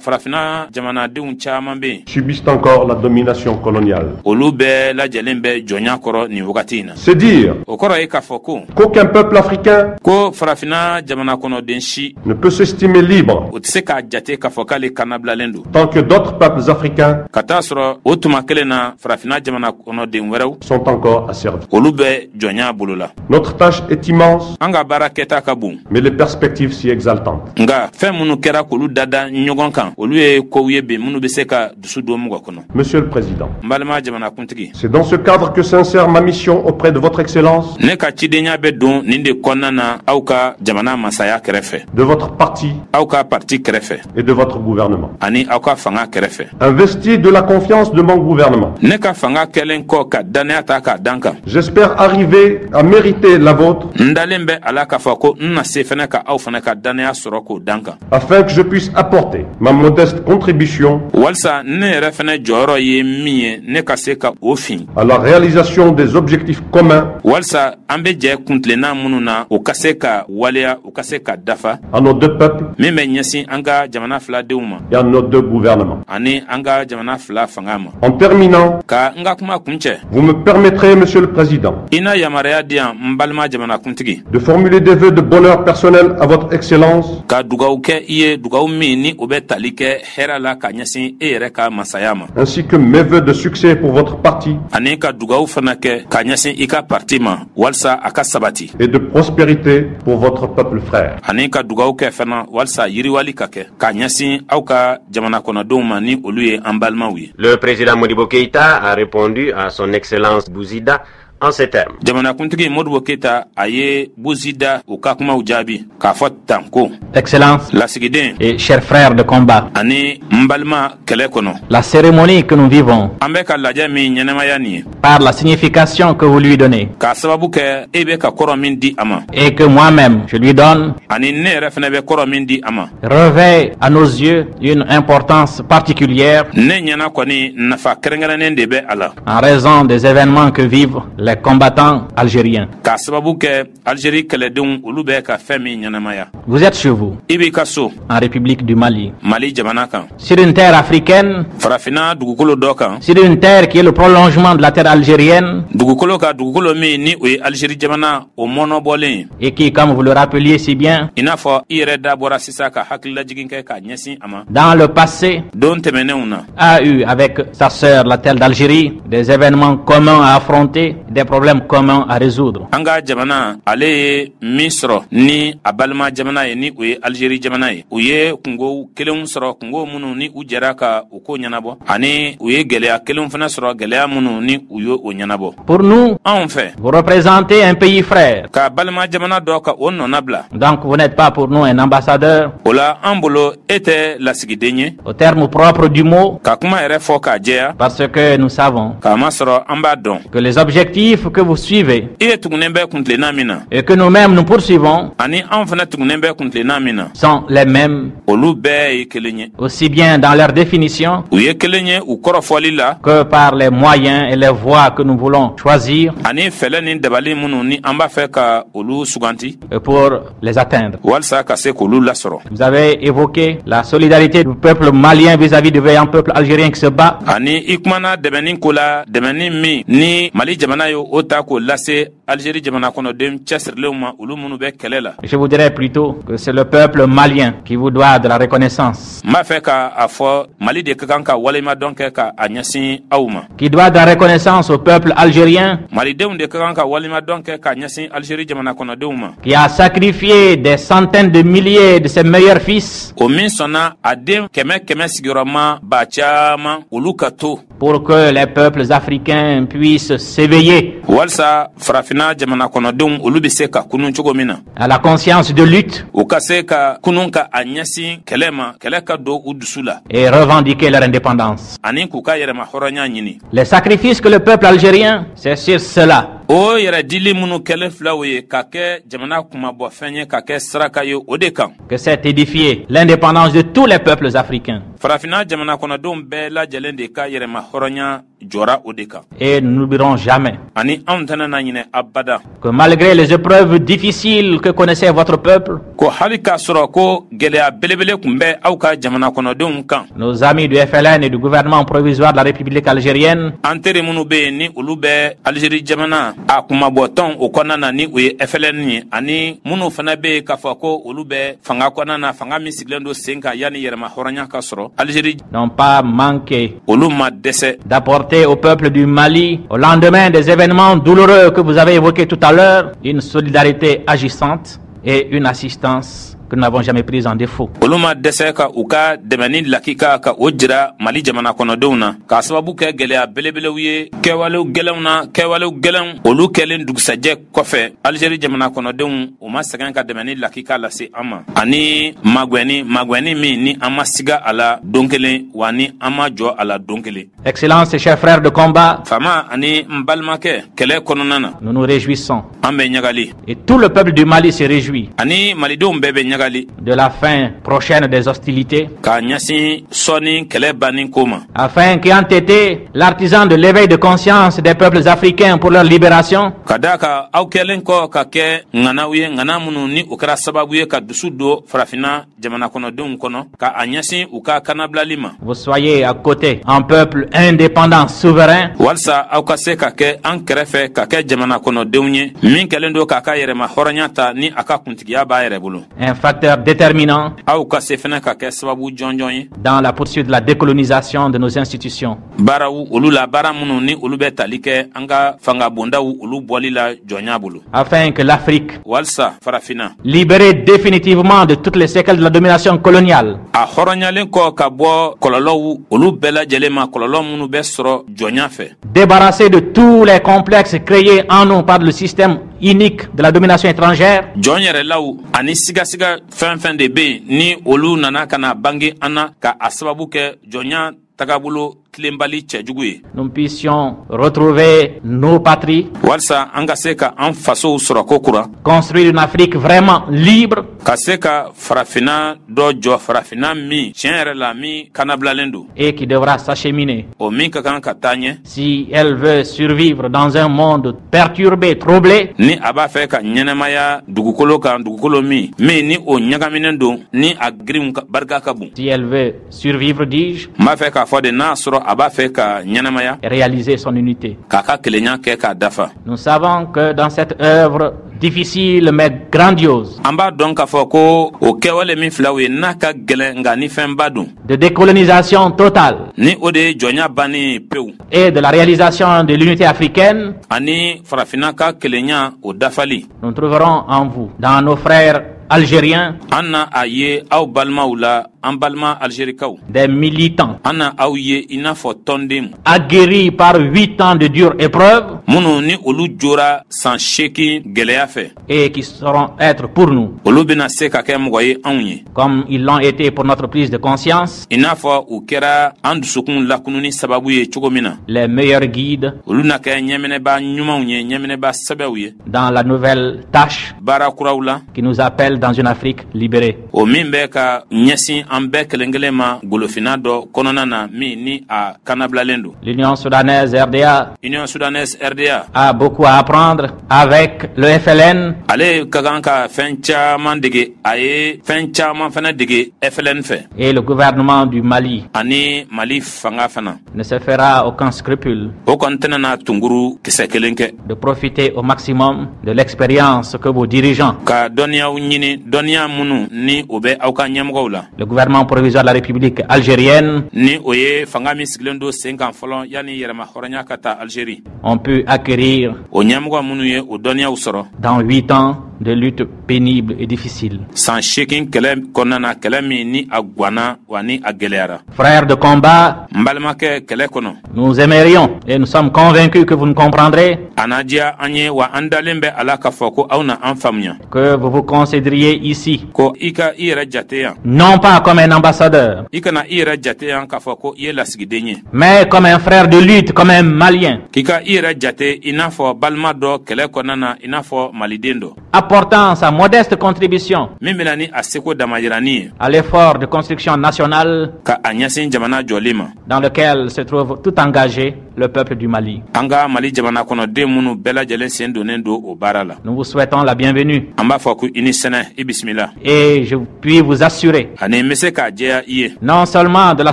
Speaker 1: Farafinna jamanadenw caman bɛ yen
Speaker 3: subissent encore la domination coloniale?
Speaker 1: olu bɛɛ lajɛlen bɛ jɔnya kɔrɔ nin wagati in na?
Speaker 3: C'est dire
Speaker 1: O kɔrɔ ye k'a fɔ ko
Speaker 3: qu'aucun peuple africain
Speaker 1: ko Farafinna jamana kɔnɔden si
Speaker 3: ne peut s'estimer libre
Speaker 1: o tɛ se k'a jate k'a fɔ k'ale kannabilalen don
Speaker 3: tant que d'autres peuples africains
Speaker 1: ka taa sɔrɔ o tuma kelen na Farafinna jamana kɔnɔden wɛrɛw
Speaker 3: sont encore asservis.
Speaker 1: olu bɛ jɔnya bolo la.
Speaker 3: Notre tâche est immense,
Speaker 1: An ka baara kɛta ka bon,
Speaker 3: mais les perspectives si exaltantes.
Speaker 1: nka fɛn minnu kɛra k'olu dada ɲɔgɔn kan, olu ye kow ye bi minnu bɛ se ka dusu don mɔgɔ kɔnɔ.
Speaker 3: Monsieur le Président,
Speaker 1: N balima jamanakuntigi,
Speaker 3: c'est dans ce cadre que s'insère ma mission auprès de votre Excellence,
Speaker 1: ne ka cidenya bɛ don nin de kɔnɔna na aw ka jamana masaya kɛrɛfɛ,
Speaker 3: de votre parti
Speaker 1: aw ka parti kɛrɛfɛ,
Speaker 3: et de votre gouvernement.
Speaker 1: ani aw ka fanga kɛrɛfɛ.
Speaker 3: Investi de la confiance de mon gouvernement,
Speaker 1: Ne ka fanga kɛlen kɔ ka dannaya ta k'a dan kan,
Speaker 3: j'espère arriver à mériter la vôtre
Speaker 1: n dalen bɛ a la k'a fɔ ko n na se fɛnɛ ka aw fana ka dannaya sɔrɔ k'o dan kan,
Speaker 3: afin que je puisse apporter ma modeste contribution
Speaker 1: walisa ne yɛrɛ fɛnɛ jɔyɔrɔ ye min ye, ne ka se ka o fin
Speaker 3: à la réalisation des objectifs communs
Speaker 1: walisa an bɛ jɛ kuntilenna minnu na, o ka se ka waleya, o ka se ka dafa,
Speaker 3: à nos deux peuples
Speaker 1: min bɛ ɲɛsin an ka jamana fila denw ma
Speaker 3: et à nos deux gouvernements.
Speaker 1: ani an ka jamana fila fanga ma.
Speaker 3: En terminant,
Speaker 1: Ka n ka kuma kuncɛ,
Speaker 3: vous me permettrez, Monsieur le Président,
Speaker 1: i na yamaruya di yan, n balima jamanakuntigi,
Speaker 3: de formuler des vœux de bonheur personnel à votre Excellence
Speaker 1: ka dugawu kɛ i ye, dugawu min ni o bɛ tali kɛ hɛrɛ la ka ɲɛsin e yɛrɛ ka masaya ma,
Speaker 3: ainsi que mes vœux de succès pour votre parti
Speaker 1: ani ka dugawu fana kɛ ka ɲɛsin i ka parti ma walisa a ka sabati,
Speaker 3: et de prospérité pour votre peuple frère.
Speaker 1: ani ka dugawu kɛ fana walisa yiriwali ka kɛ ka ɲɛsin aw ka jamana kɔnɔdenw ma, ni olu ye an balimaw ye.
Speaker 2: Le président Modibo Keïta a répondu à son Excellence Bouzida en ces termes.
Speaker 1: Jamanakuntigi Modibo Keyita, a ye Bozida u ka kumaw jaabi k'a fɔ tan ko:
Speaker 4: Excellence
Speaker 1: Lasigiden
Speaker 4: et chers frères de combat,
Speaker 1: ani n balima kɛlɛ kɔnɔ,
Speaker 4: la cérémonie que nous vivons,
Speaker 1: an bɛ ka lajɛ min ɲɛnɛmaya nin ye,
Speaker 4: par la signification que vous lui donnez
Speaker 1: k'a sababu kɛ e bɛ ka kɔrɔ min di a ma,
Speaker 4: et que moi-même je lui donne,
Speaker 1: ani ne yɛrɛ fɛnɛ bɛ kɔrɔ min di a ma,
Speaker 4: revêt à nos yeux une importance particulière
Speaker 1: ne ɲɛna kɔni nafa kɛrɛnkɛrɛnnen de bɛ a la,
Speaker 4: en raison des événements que vivent les combattants algériens.
Speaker 1: k'a sababu kɛ Alizeri kɛlɛdenw, olu bɛ ka fɛn min ɲɛnamaya.
Speaker 4: Vous êtes chez vous,
Speaker 1: I b'i ka so,
Speaker 4: en République du Mali,
Speaker 1: Mali jamana kan,
Speaker 4: sur une terre africaine,
Speaker 1: Farafinna dugukolo dɔ kan,
Speaker 4: sur une terre qui est le prolongement de la terre algérienne
Speaker 1: dugukolo ka dugukolo min ni o ye Alizeri jamana o mɔnɔbɔlen ye,
Speaker 4: et qui, comme vous le rappeliez si bien,
Speaker 1: i n'a fɔ i yɛrɛ da bɔra sisan ka hakililajigin kɛ ka ɲɛsin a ma,
Speaker 4: dans le passé,
Speaker 1: don tɛmɛnenw na,
Speaker 4: a eu avec sa sœur, la terre d'Algérie, des événements communs à affronter, des problèmes communs à résoudre.
Speaker 1: An ka jamana, ale ye min sɔrɔ ni a balima jamana ye, ni o ye Alizeri jamana ye, u ye kungo kelenw sɔrɔ, kungo minnu ni u jɛra ka u ko ɲɛnabɔ, ani u ye gwɛlɛya kelenw fana sɔrɔ, gwɛlɛya minnu ni u ye o ɲɛnabɔ.
Speaker 4: Pour nous,
Speaker 1: Anw fɛ,
Speaker 4: vous représentez un pays frère.
Speaker 1: ka balima jamana dɔ ka o nɔna bila.
Speaker 4: Donc vous n'êtes pas pour nous un ambassadeur
Speaker 1: O la, an bolo, e tɛ lasigiden ye
Speaker 4: au terme propre du mot,
Speaker 1: ka kuma yɛrɛ fɔ k'a jɛya,
Speaker 4: parce que nous savons
Speaker 1: k'a masɔrɔ an b'a dɔn
Speaker 4: que les objectifs que vous suivez
Speaker 1: i ye tugunnen bɛ kuntilenna min na,
Speaker 4: et que nous-mêmes nous poursuivons
Speaker 1: ani anw fana tugunnen bɛ kuntilenna min na,
Speaker 4: sont les mêmes,
Speaker 1: olu bɛɛ ye kelen ye,
Speaker 4: aussi bien dans leur définition
Speaker 1: u ye kelen ye u kɔrɔfɔli la,
Speaker 4: que par les moyens et les voies que nous voulons choisir
Speaker 1: ani fɛlɛ ni dabali minnu ni an b'a fɛ ka olu suganti
Speaker 4: pour les atteindre.
Speaker 1: walisa ka se k'olu lasɔrɔ.
Speaker 4: Vous avez évoqué la solidarité du peuple malien vis-à-vis du vaillant peuple algérien qui se bat.
Speaker 1: Ani i kumana dɛmɛni ko la, dɛmɛni min ni Mali jamana y'o ye o ta k'o lase Algérie jamana kɔnɔden cɛsirilenw ma, olu minnu bɛ kɛlɛ la.
Speaker 4: Je vous dirais plutôt que c'est le peuple malien qui vous doit de la reconnaissance.
Speaker 1: N b'a fɛ ka a fɔ, Mali de ka kan ka waleɲumadɔn kɛ ka a ɲɛsin aw ma.
Speaker 4: Qui doit de la reconnaissance au peuple algérien
Speaker 1: Malidenw de ka kan ka waleɲumadɔn kɛ ka ɲɛsin Algérie jamana kɔnɔdenw ma,
Speaker 4: qui a sacrifié des centaines de milliers de ses meilleurs fils
Speaker 1: o min sɔnna a den kɛmɛ kɛmɛ sigiyɔrɔma ba caman, olu ka to,
Speaker 4: pour que les peuples africains puissent s'éveiller
Speaker 1: walisa Farafinna jamana kɔnɔdenw, olu bɛ se ka kunun cogo min na,
Speaker 4: à la conscience de lutte
Speaker 1: u ka se ka kunun ka a ɲɛsin kɛlɛ ma, kɛlɛ ka don u dusu la,
Speaker 4: et revendiquer leur indépendance.
Speaker 1: ani k'u ka yɛrɛma hɔrɔnya ɲini.
Speaker 4: Les sacrifices que le peuple algérien, c'est sur cela
Speaker 1: O yɛrɛ dili minnu kɛlen filaw ye ka kɛ jamana kumabɔfɛn ye, ka kɛ saraka ye, o de kan
Speaker 4: que s'est édifiée l'indépendance de tous les peuples africains.
Speaker 1: Farafinna jamana kɔnɔdenw bɛɛ lajɛlen de ka yɛrɛma hɔrɔnya jɔra o de kan.
Speaker 4: Et nous n'oublierons jamais
Speaker 1: Ani anw tɛna na ɲinɛ abada
Speaker 4: que malgré les épreuves difficiles que connaissait votre peuple,
Speaker 1: ko hali k'a sɔrɔ ko gwɛlɛya belebele tun bɛ aw ka jamana kɔnɔdenw kan,
Speaker 4: nos amis du FLN et du gouvernement provisoire de la République algérienne
Speaker 1: an teri minnu bɛ yen, ni olu bɛ Alizeri jamana a kumabɔtɔn o kɔnɔna na, ni o ye FLN ye, ani minnu fana bɛ yen k'a fɔ ko olu bɛ fanga kɔnɔna na, fanga min sigilen don sen kan yanni yɛrɛma hɔrɔnya ka sɔrɔ Alizeri,
Speaker 4: n'ont pas manqué
Speaker 1: olu ma dɛsɛ
Speaker 4: d'apporter au peuple du Mali, au lendemain des événements douloureux que vous avez évoqués tout à l'heure, une solidarité agissante et une assistance que nous n'avons jamais prise en défaut.
Speaker 1: Olu ma dɛsɛ ka u ka dɛmɛni lakika ka o jira Mali jamana kɔnɔdenw na, k'a sababu kɛ gwɛlɛya belebelew ye, kɛwalew gwɛlɛnw na, kɛwalew gwɛlɛnw olu kɛlen dugusajɛ kɔfɛ. Alizeri jamana kɔnɔdenw, u ma sɛgɛn ka dɛmɛni lakika lase an ma, ani magwɛni magwɛni min ni an ma siga a la don kelen, wa ni an ma jɔ a la don kelen.
Speaker 4: Excellences et chers frères de combat,
Speaker 1: Faama ani n balimakɛ kɛlɛ kɔnɔna na,
Speaker 4: nous nous réjouissons
Speaker 1: an bɛ ɲagali,
Speaker 4: et tout le peuple du Mali se réjouit
Speaker 1: ani malidenw bɛɛ bɛ ɲagali
Speaker 4: de la fin prochaine des hostilités,
Speaker 1: k'a ɲɛsin sɔɔni kɛlɛ banni ko ma,
Speaker 4: afin qu'ayant été l'artisan de l'éveil de conscience des peuples africains pour leur libération,
Speaker 1: ka daa ka aw kɛlen kɔ ka kɛ ŋanaw ye, ŋana minnu ni o kɛra sababu ye ka dusu don Farafinna jamana kɔnɔdenw kɔnɔ ka a ɲɛsin u ka kanabilali ma,
Speaker 4: vous soyez à côté un peuple indépendant, souverain,
Speaker 1: walisa aw ka se ka kɛ an kɛrɛfɛ, ka kɛ jamana kɔnɔdenw ye min kɛlen don k'a ka yɛrɛma hɔrɔnya ta, ni a ka kuntigiya b'a yɛrɛ bolo,
Speaker 4: un facteur déterminant
Speaker 1: aw ka se fɛnɛ ka kɛ sababu jɔnjɔn ye
Speaker 4: dans la poursuite de la décolonisation de nos institutions.
Speaker 1: baaraw olu la, baara minnu ni olu bɛ tali kɛ an ka fanga bondaw olu bɔli la jɔnya bolo,
Speaker 4: Afin que l'Afrique,
Speaker 1: walisa Farafinna,
Speaker 4: libérée définitivement de toutes les séquelles de la domination coloniale,
Speaker 1: a hɔrɔnyalen kɔ ka bɔ kɔlɔlɔw olu bɛɛ lajɛlen ma, kɔlɔlɔ minnu bɛ sɔrɔ jɔnya fɛ,
Speaker 4: débarrassée de tous les complexes créés en nous par le système unique de la domination étrangère,
Speaker 1: jɔn yɛrɛlaw ani sigasiga fɛn fɛn de bɛ yen, ni olu nana ka na bange an na ka a sababu kɛ jɔnya tagabolo tilenbali cɛjugu ye,
Speaker 4: nous puissions retrouver nos patries,
Speaker 1: walisa an ka se ka an fasow sɔrɔ ko kura,
Speaker 4: construire une Afrique vraiment libre,
Speaker 1: ka se ka Farafinna dɔ jɔ, Farafinna min tiɲɛ yɛrɛ la min kanabilalen don,
Speaker 4: et qui devra s'acheminer
Speaker 1: o min ka kan ka taa ɲɛ,
Speaker 4: si elle veut survivre dans un monde perturbé, troublé,
Speaker 1: ni a b'a fɛ ka ɲɛnɛmaya dugukolo kan, dugukolo min ni o ɲagaminen don, ni a girinw barika ka bon.
Speaker 4: si elle veut survivre, dis-je,
Speaker 1: N b'a fɛ k'a fɔ de, n'a sɔrɔ a b'a fɛ ka ɲɛnɛmaya
Speaker 4: et réaliser son unité.
Speaker 1: k'a ka kelenya kɛ k'a dafa.
Speaker 4: Nous savons que dans cette œuvre difficile mais grandiose
Speaker 1: An b'a dɔn k'a fɔ ko o kɛwale min filaw ye, n'a ka gɛlɛn nka ni fɛnba don,
Speaker 4: de décolonisation totale
Speaker 1: ni o de ye jɔnya banni ye pewu,
Speaker 4: et de la réalisation de l'unité africaine,
Speaker 1: ani Farafinna ka kelenya o dafali,
Speaker 4: nous trouverons en vous, dans nos frères algériens,
Speaker 1: an na a ye aw balimaw la, an balima Alizerikaw,
Speaker 4: des militants
Speaker 1: an na aw ye i n'a fɔ tɔnden
Speaker 4: aguerris par 8 ans de dures épreuves
Speaker 1: minnu ni olu jora san 8 gwɛlɛya fɛ,
Speaker 4: et qui sauront être pour nous,
Speaker 1: olu bena se ka kɛ mɔgɔ ye anw ye,
Speaker 4: comme ils l'ont été pour notre prise de conscience,
Speaker 1: i n'a fɔ u kɛra an dusukun lakununi sababu ye cogo min na,
Speaker 4: les meilleurs guides
Speaker 1: olu na kɛ ɲɛminɛba ɲumanw ye, ɲɛminɛba sɛbɛw ye
Speaker 4: dans la nouvelle tâche
Speaker 1: baara kuraw la
Speaker 4: qui nous appelle Sahel dans une Afrique libérée.
Speaker 1: O min bɛ ka ɲɛsin an bɛɛ kelen kelen ma golofinna dɔ kɔnɔna na min ni a kanabilalen don.
Speaker 4: L'Union soudanaise RDA
Speaker 1: Union soudanaise RDA
Speaker 4: a beaucoup à apprendre avec le FLN.
Speaker 1: Ale ka kan ka fɛn caman dege, a ye fɛn caman fana dege FLN fɛ.
Speaker 4: Et le gouvernement du Mali
Speaker 1: ani Mali fanga fana
Speaker 4: ne se fera aucun scrupule
Speaker 1: o kɔni tɛna na tunguru kisɛ kelen kɛ
Speaker 4: de profiter au maximum de l'expérience que vos dirigeants,
Speaker 1: ka dɔnniyaw ɲini, dɔnniya minnu ni o bɛ aw ka ɲɛmɔgɔw la,
Speaker 4: le gouvernement provisoire de la République algérienne,
Speaker 1: ni o ye fanga min sigilen don sen kan fɔlɔ yanni yɛrɛma hɔrɔnya ka ta Algérie,
Speaker 4: ont pu acquérir
Speaker 1: o ɲɛmɔgɔ minnu ye o dɔnniyaw sɔrɔ
Speaker 4: dans 8 ans de lutte pénible et difficile.
Speaker 1: San 8 kɛlɛ kɔnɔna na, kɛlɛ min ni a ganna wa ni a gɛlɛyara.
Speaker 4: Frères de combat,
Speaker 1: N balimakɛ kɛlɛ kɔnɔ,
Speaker 4: nous aimerions, et nous sommes convaincus que vous nous comprendrez,
Speaker 1: a na diya an ye wa an dalen bɛ a la k'a fɔ ko aw na an faamuya
Speaker 4: que vous vous considériez ici,
Speaker 1: ko i ka i yɛrɛ jate yan,
Speaker 4: non pas comme un ambassadeur,
Speaker 1: i kana i yɛrɛ jate yan k'a fɔ ko i ye lasigiden ye,
Speaker 4: mais comme un frère de lutte, comme un Malien,
Speaker 1: k'i ka i yɛrɛ jate i n'a fɔ balima dɔ kɛlɛ kɔnɔna na, i n'a fɔ Maliden dɔ,
Speaker 4: apportant sa modeste contribution
Speaker 1: min bɛna ni a seko damayirani ye
Speaker 4: à l'effort de construction nationale
Speaker 1: ka a ɲɛsin jamana jɔli ma
Speaker 4: dans lequel se trouve tout engagé le peuple du Mali.
Speaker 1: An ka Mali jamana kɔnɔden minnu bɛɛ lajɛlen sen donnen don o baara la.
Speaker 4: Nous vous souhaitons la bienvenue
Speaker 1: An b'a fɔ ko i ni sɛnɛ, i bisimila.
Speaker 4: et je puis vous assurer
Speaker 1: Ani n bɛ se k'a jɛya i ye
Speaker 4: non seulement de la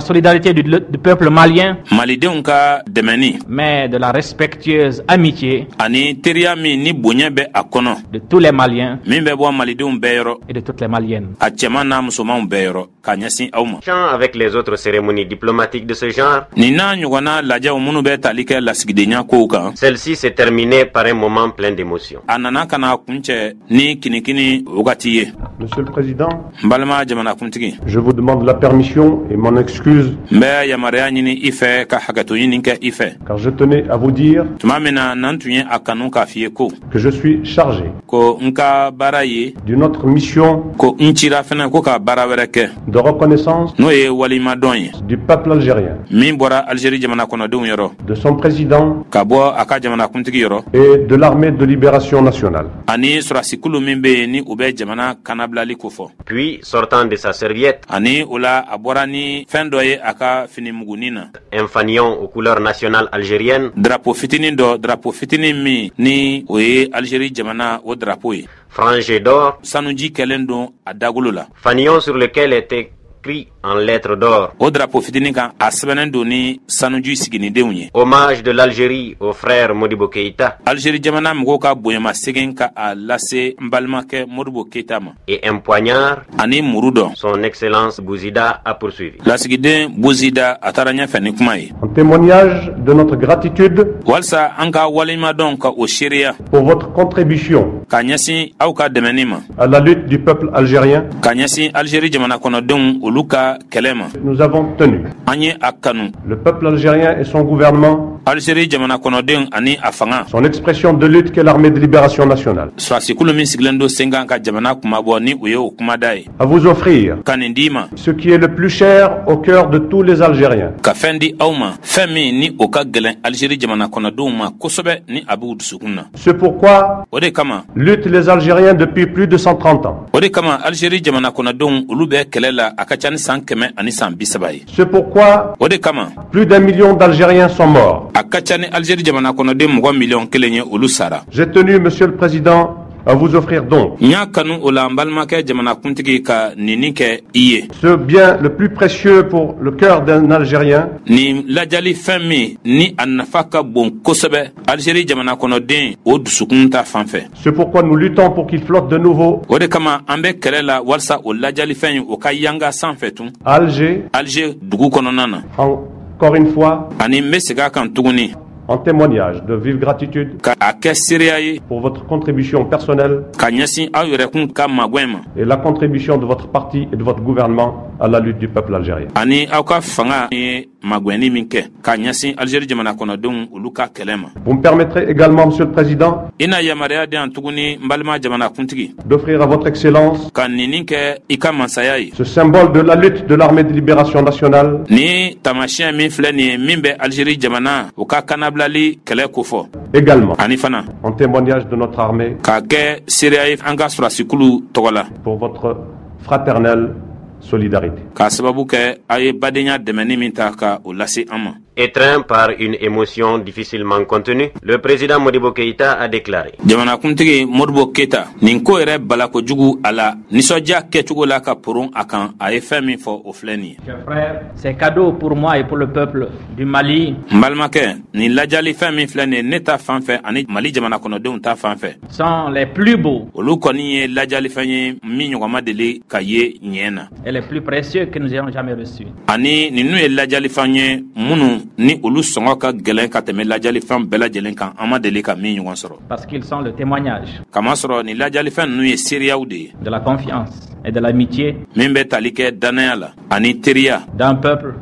Speaker 4: solidarité du peuple malien,
Speaker 1: Malidenw ka dɛmɛni
Speaker 4: mais de la respectueuse amitié
Speaker 1: ani teriya min ni bonya bɛ a kɔnɔ
Speaker 4: de tous les Maliens
Speaker 1: min bɛ bɔ Malidenw bɛɛ yɔrɔ
Speaker 4: et de toutes les Maliennes.
Speaker 1: a cɛman n'a musomanw bɛɛ yɔrɔ ka ɲɛsin aw ma.
Speaker 2: Avec les autres cérémonies diplomatiques de ce genre,
Speaker 1: Nin n'a ɲɔgɔnna lajɛw minnu bɛ tali kɛ lasigidenya kow kan,
Speaker 2: celle-ci s'est terminée par un moment plein d'émotion.
Speaker 1: a nana ka na kuncɛ ni kinikini wagati ye.
Speaker 3: Monsieur le Président,
Speaker 1: N balima jamanakuntigi,
Speaker 3: je vous demande la permission et m'en excuse
Speaker 1: n bɛ yamaruya ɲini i fɛ ka hakɛto ɲini kɛ i fɛ
Speaker 3: car je tenais à vous dire
Speaker 1: tuma min na n'an tun ye a kanu k'a f'i ye ko
Speaker 3: que je suis chargé
Speaker 1: ko n ka baara ye
Speaker 3: d'une autre mission
Speaker 1: ko n cira fɛnɛ ko ka baara wɛrɛ kɛ
Speaker 3: de reconnaissance
Speaker 1: n'o ye walimadɔn ye
Speaker 3: du peuple algérien,
Speaker 1: min bɔra Algérie jamana kɔnɔdenw yɔrɔ,
Speaker 3: de son président
Speaker 1: ka bɔ a ka jamanakuntigi yɔrɔ
Speaker 3: et de l'armée de libération nationale.
Speaker 1: ani sɔrɔdasikulu min bɛ yen ni u bɛ jamana kanabilali kofɔ.
Speaker 2: Puis, sortant de sa serviette,
Speaker 1: Ani o la a bɔra ni fɛn dɔ ye a ka finimugunin na,
Speaker 2: un fanion aux couleurs nationales algériennes,
Speaker 1: drapeau fitinin dɔ, drapeau fitinin min ni o ye Algérie jamana o drapeau ye,
Speaker 2: frangé d'or,
Speaker 1: sanuji kɛlen don a dagolo la.
Speaker 2: fanion sur lequel est écrit en lettres d'or:
Speaker 1: O drapeau fitinin kan, a sɛbɛnnen don ni sanuji siginidenw ye:
Speaker 2: Hommage de l'Algérie au frère Modibo Keïta
Speaker 1: Algérie jamana mɔgɔw ka bonyamasegin ka a lase n balimakɛ Modibo Keita ma.
Speaker 2: Et un poignard,
Speaker 1: Ani muru dɔ.
Speaker 2: Son Excellence Bouzida a poursuivi.
Speaker 1: Lasigiden Bozida a taara ɲɛfɛ ni kuma ye.
Speaker 3: En témoignage de notre gratitude
Speaker 1: Walisa an ka waleɲumadɔn ka o seereya
Speaker 3: pour votre contribution
Speaker 1: ka ɲɛsin aw ka dɛmɛni ma
Speaker 3: à la lutte du peuple algérien,
Speaker 1: ka ɲɛsin Algérie jamana kɔnɔdenw olu ka kɛlɛ ma,
Speaker 3: nous avons tenu,
Speaker 1: an ye a kanu,
Speaker 3: le peuple algérien et son gouvernement,
Speaker 1: Algérie jamana kɔnɔdenw ani a fanga,
Speaker 3: son expression de lutte qu'est l'armée de libération nationale,
Speaker 1: sɔrɔdasikulu min sigilen don sen kan ka jamana kumabɔ ni o ye o kumada ye,
Speaker 3: à vous offrir
Speaker 1: ka nin d'i ma,
Speaker 3: ce qui est le plus cher au cœur de tous les Algériens,
Speaker 1: ka fɛn di aw ma, fɛn min ni o ka gɛlɛn Algérie jamana kɔnɔdenw ma kosɛbɛ ni a b'u dusukun na.
Speaker 3: Ce pourquoi
Speaker 1: O de kama
Speaker 3: luttent les Algériens depuis plus de 130 ans.
Speaker 1: O de kama Algérie jamana kɔnɔdenw olu bɛ kɛlɛ la a ka ca ni san 130 ye.
Speaker 3: Ce pourquoi
Speaker 1: O de kama
Speaker 3: plus d'1 million d'Algériens sont morts.
Speaker 1: a ka ca ni Algérie jamana kɔnɔden mɔgɔ miliyɔn 1 ye, olu sara.
Speaker 3: J'ai tenu, Monsieur le Président, à vous offrir donc
Speaker 1: N y'a kanu o la, n balimakɛ jamanakuntigi, ka nin kɛ i ye,
Speaker 3: ce bien le plus précieux pour le cœur d'un Algérien,
Speaker 1: nin lajali fɛn min ni a nafa ka bon kosɛbɛ Algérie jamana kɔnɔden o dusukun ta fan fɛ.
Speaker 3: Ce pourquoi nous luttons pour qu'il flotte de nouveau
Speaker 1: O de kama an bɛ kɛlɛ la walisa o lajali fɛn in o ka yanga sanfɛ tun
Speaker 3: à Alger,
Speaker 1: Alger dugu kɔnɔna na.
Speaker 3: encore une fois,
Speaker 1: Ani n bɛ segin a kan tuguni,
Speaker 3: en témoignage de vive gratitude
Speaker 1: ka a kɛ seereya ye
Speaker 3: pour votre contribution personnelle
Speaker 1: ka ɲɛsin aw yɛrɛkun ka magwɛn ma
Speaker 3: et la contribution de votre parti et de votre gouvernement à la lutte du peuple algérien.
Speaker 1: Ani aw ka fanga ye magwɛnni min kɛ k'a ɲɛsin Algérie jamana kɔnɔdenw olu ka kɛlɛ ma.
Speaker 3: Vous me permettrez également, Monsieur le Président,
Speaker 1: I na yamaruya di yan tuguni, n balima jamana kuntigi,
Speaker 3: d'offrir à votre Excellence
Speaker 1: ka nini kɛ i ka mansaya ye
Speaker 3: ce symbole de la lutte de l'armée de libération nationale
Speaker 1: ni taamasiyɛn min filɛ nin ye, min bɛ Algérie jamana o ka kanabilali kɛlɛ kofɔ,
Speaker 3: également
Speaker 1: ani fana
Speaker 3: en témoignage de notre armée
Speaker 1: k'a kɛ seereya ye an ka sɔrɔdasikulu tɔgɔ la
Speaker 3: pour votre fraternelle solidarité.
Speaker 1: K'a sababu kɛ a ye badenya dɛmɛni min ta ka o lase an ma.
Speaker 2: Étreint par une émotion difficilement contenue, le président Modibo Keïta a déclaré:
Speaker 1: Jamanakuntigi Modibo Keyita, nin ko yɛrɛ balakojugu a la, nisɔndiya kɛcogo la ka poron a kan, a ye fɛn min fɔ, o filɛ nin ye.
Speaker 4: Chers frères, ces cadeaux pour moi et pour le peuple du Mali
Speaker 1: N balimakɛ, nin lajali fɛn min filɛ nin ye, ne ta fan fɛ ani Mali jamana kɔnɔdenw ta fan fɛ,
Speaker 4: sont les plus beaux
Speaker 1: olu kɔni ye lajalifɛn ye min ɲɔgɔn ma deli ka ye ɲɛ na
Speaker 4: et les plus précieux que nous ayons jamais reçus.
Speaker 1: Ani ninnu ye lajalifɛn ye minnu ni olu sɔngɔ ka gɛlɛn ka tɛmɛ lajalifɛn bɛɛ lajɛlen kan, an ma deli ka min ɲɔgɔn sɔrɔ.
Speaker 4: Parce qu'ils sont le témoignage
Speaker 1: Kamasɔrɔ nin lajalifɛn ninnu ye seereyaw de ye
Speaker 4: de la confiance et de l'amitié
Speaker 1: min bɛ tali kɛ dannaya la ani teriya
Speaker 4: d'un peuple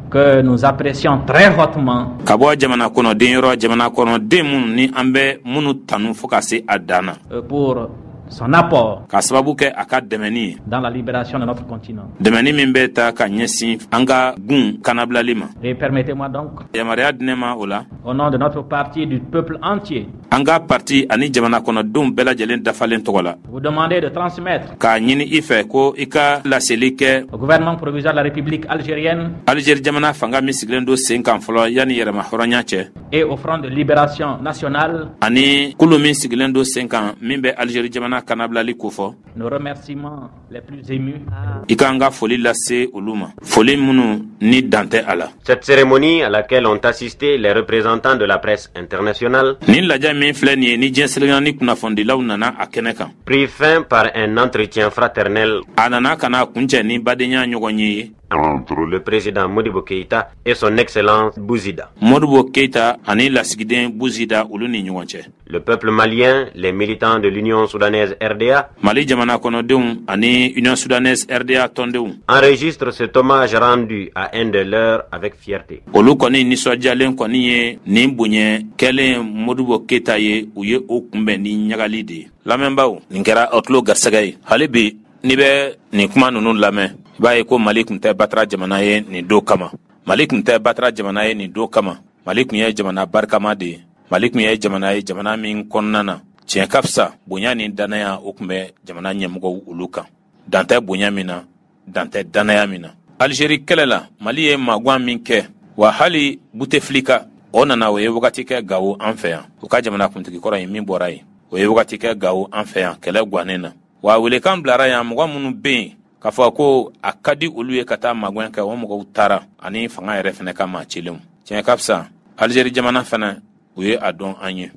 Speaker 4: que nous apprécions très hautement
Speaker 1: ka bɔ jamana kɔnɔden yɔrɔ, jamana kɔnɔden minnu ni an bɛ minnu tanu fo ka se a dan na
Speaker 4: pour son apport
Speaker 1: k'a sababu kɛ a ka dɛmɛni ye
Speaker 4: dans la libération de notre continent.
Speaker 1: dɛmɛni min bɛ ta ka ɲɛsin an ka gun kanabilali ma.
Speaker 4: Et permettez-moi donc,
Speaker 1: Yamaruya di ne ma o la,
Speaker 4: au nom de notre parti et du peuple entier,
Speaker 1: an ka parti ani jamana kɔnɔdenw bɛɛ lajɛlen dafalen tɔgɔ la,
Speaker 4: vous demander de transmettre
Speaker 1: k'a ɲini i fɛ ko i ka laseli kɛ
Speaker 4: au gouvernement provisoire de la République algérienne
Speaker 1: Alizeri jamana fanga min sigilen don sen kan fɔlɔ yanni yɛrɛma hɔrɔnya cɛ,
Speaker 4: et au Front de libération nationale
Speaker 1: ani kulu min sigilen don sen kan min bɛ Alizeri jamana kanabilali kofɔ,
Speaker 4: nos remerciements les plus émus.
Speaker 1: i k'an ka foli lase olu ma, foli minnu ni dan tɛ a la.
Speaker 2: Cette cérémonie, à laquelle ont assisté les représentants de la presse internationale,
Speaker 1: Nin lajɛ min filɛ nin ye, ni diɲɛ seleke ni kunnafonidilaw nana a kɛnɛ kan,
Speaker 2: prit fin par un entretien fraternel
Speaker 1: a nana ka na kuncɛ ni badenya ɲɔgɔn ye
Speaker 2: entre le président Modibo Keïta et son Excellence Bouzida.
Speaker 1: Modibo Keyita ani lasigiden Buzida, olu ni ɲɔgɔn cɛ.
Speaker 2: Le peuple malien, les militants de l'Union soudanaise RDA
Speaker 1: Mali jamana kɔnɔdenw ani Union soudanaise RDA tɔndenw
Speaker 2: enregistrent cet hommage rendu à un de leurs avec fierté.
Speaker 1: olu kɔni nisɔndiyalen kɔni ye nin bonya kɛlen Modibo Keyita ye, u ye o kunbɛn ni ɲagali de ye. Lamɛnbaaw, nin kɛra aw tulo garisɛgɛ ye. Hali bi n'i bɛ nin kuma ninnu lamɛn, i b'a ye ko Mali tun tɛ batara jamana ye nin don kama. Mali tun tɛ batara jamana ye nin don kama. Mali tun ye jamana barikama de ye. Mali tun ye jamana ye, jamana min kɔnɔna na tiɲɛ ka fisa, bonya ni dannaya, o tun bɛ jamana ɲɛmɔgɔw olu kan. Dan tɛ bonya min na, dan tɛ dannaya min na. Alizeri kɛlɛ la, Mali ye maguwan min kɛ, wa hali Butefilika o nana, o ye wagati kɛ Gawo an fɛ yan, u ka jamana kuntigi kɔrɔ ye min bɔra yen, o ye wagati kɛ Gawo an fɛ yan kɛlɛ gannen na. Wa welekan bilara yan, mɔgɔ minnu bɛ yen k'a fɔ ko a ka di olu ye ka taa magɛn kɛ, o mɔgɔw taara ani fanga yɛrɛ fana ka maa cilenw. Tiɲɛ ka fisa, Alizeri jamana fana, u ye a dɔn an ye.